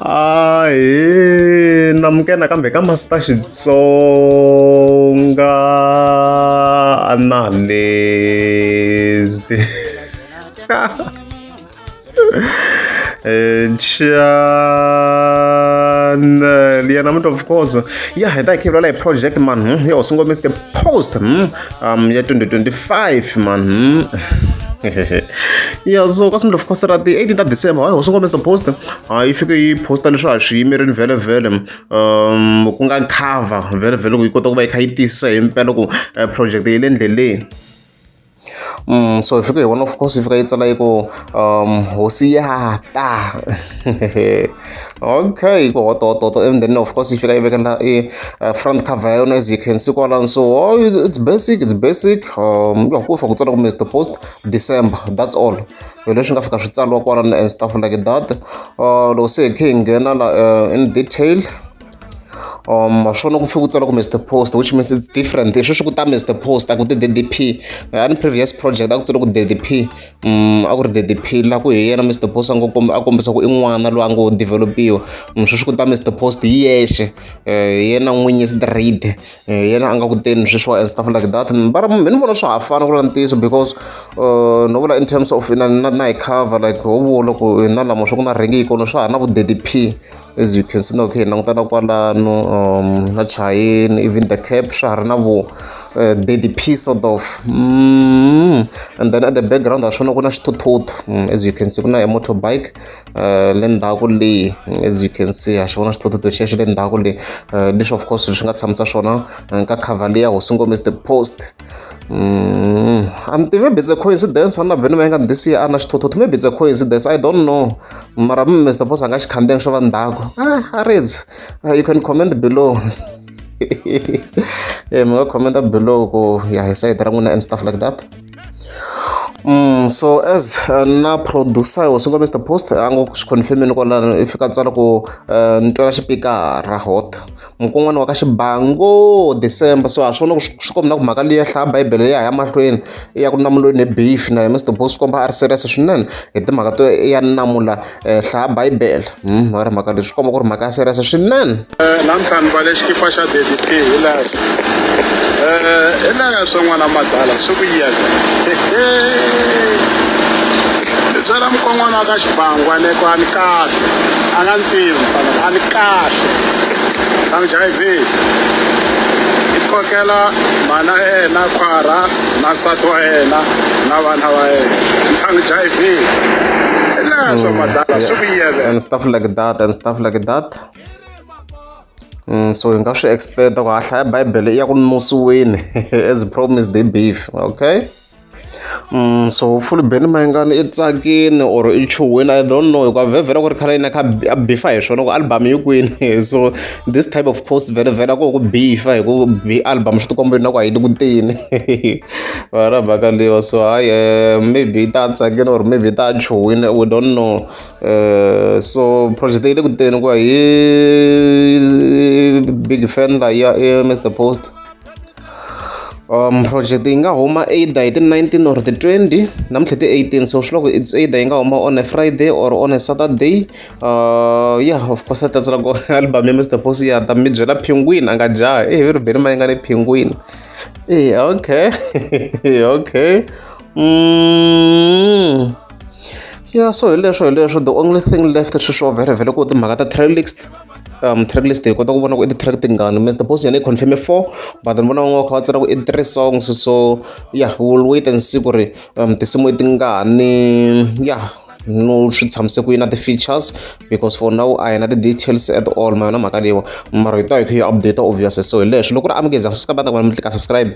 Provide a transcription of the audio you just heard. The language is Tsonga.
Ahee namukela nakambe ka Master Xitsonga Analyst channel ya namuntlha of course ya hi ta hi khe hi project man ya hosi ngome the post ya 2025 man ya so ka swilo of course ra ti 18 ta December hayi hosi ngome the post yi fike yi posta leswi a swi yimerini vhele vhele ku nga cover vhele vhele ku yi kota ku va yi kha yi tiyisisa hi mpela ku project yi le ndleleni. So hi fike hi vona of course yi fika yi tsala yi ku hosi ya ta okay ku hotohototo and then of course yi fika yi vekela i front cover ya yona as you can see kwalano so oh, it's basic, it's basic. Ya ku fika ku tsala ku Mr Post December, that's all hi leswi nga fika swi tsariwa kwalano and stuff like that. Loko se hi khe hi nghena la in detail, swona ku fika ku tsala ku Mr Post, which means it's different. Sweswi ku ta Mr Post, a ku ti DDP. Ani previous project a ku tsala ku DDP, a ku ri DDP la ku hi yena Mr Post a ngo a kombisa ku i n'wana loyi a ngo developiwa. Sweswi ku ta Mr Post hi yexe, hi yena n'winyi straight, hi yena a nga ku teni sweswiwa and stuff like that. Mara ni vona swa ha fana ku vula ntiyiso because no vula in terms of na na hi cover, like ho vula ku na lama swa ku na rhengi yi kona swa ha na vu DDP as you can see. Na okay languta na kwalano na chayeni, even the cap swa ha ri na vo DDP sort of. And then at the background ha swona ku na xithuthuthu, as you can see ku na a motorbike le ndzhaku le, as you can see ha xi vona xithuthuthu xexo le ndzhaku le, leswi of course swi nga tshamisa swona ka cover liya hosi ngome the post. A ni tivi, maybe it's a coincidence a na Benny Mayengani this year a na xithuthuthu, maybe it's a coincidence, I don't know. Mara Mr Post a nga xi khandziyangi xo va ndzhaku. Ah, a you can comment below, mi nga commenta below ku ya hi sayiti ra n'wina and stuff like that. So as na producer hosi nga Mr Post a ngo swi confirmini kwalano, i fika tsala ku ni twela xipikara hot mukon'wana wa ka xibango December. So ha swona ku swi komba na ku mhaka liya hlaya bibele ya ha ya mahlweni i ya ku namulweni hi beef na hi Mr Post, swi komba a ri serious swinene hi timhaka to ya namula hlaya bibele. Va ri mhaka leswi swi komba ku ri mhaka ya serious swinene. Namuntlha ni mbale xikipa xa DDP hi leswo hi leswo n'wana madala swi ku yena ni byela mukon'wana wa ka xibangwa ne ku a ni kahle a nga ni tivi mfana a ni kahle a ni jayivhisi i khokela mhana yena khwara na nsati wa yena na vana va yena a ni jayivhisi hi leswo madala swi ku yena and stuff like that and stuff like that. So hi nga swi expecta ku ha hlaya bibele i ya ku nusiweni as promised the beef, okay. So hopefully Benny Mayengani i tsakini or i chuhwini, I don't know, hikuva vhevhela ku ri khale yina kha a bifa hi swona ku album yi kwini. So this type of post vhele vhela ku ku bifa hi ku bi album swi tikomba na ku a yi le ku teni va ra mhaka leyiwa. So hayi, maybe ta tsakini or maybe ta chuhwini, we don't know. So project yi le ku teni ku hi big fan la ya Mr Post. Project yi nga huma either hi ti 19 or ti 20, namuntlha ti 18, so swi loko it's either yi nga huma on a Friday or on a Saturday. Yeah, of course ta tsala ku album ya Mr Post ya ta mi byela Penguin a nga jaha e ri Benny Mayengani Penguin e okay. Yeah, so hi leswo hi leswo the only thing left sweswo vhele vhele ku timhaka ta tracklist. Tracklist hi kota ku vona ku i ti-track tingani. Mr Post yena i confirm four, but ni vona van'wana kha va tsala ku i three songs. So yeah, we'll wait and see ku ri tinsimu i tingani, yeah, no swi tshamise ku yini na ti-features, because for now a hi na ti-details at all ma yona mhaka leyiwa. Mara hi ta hi kha hi update obviously. So hi leswi loko ri amukeza subscribe ta ku mi tlika subscribe.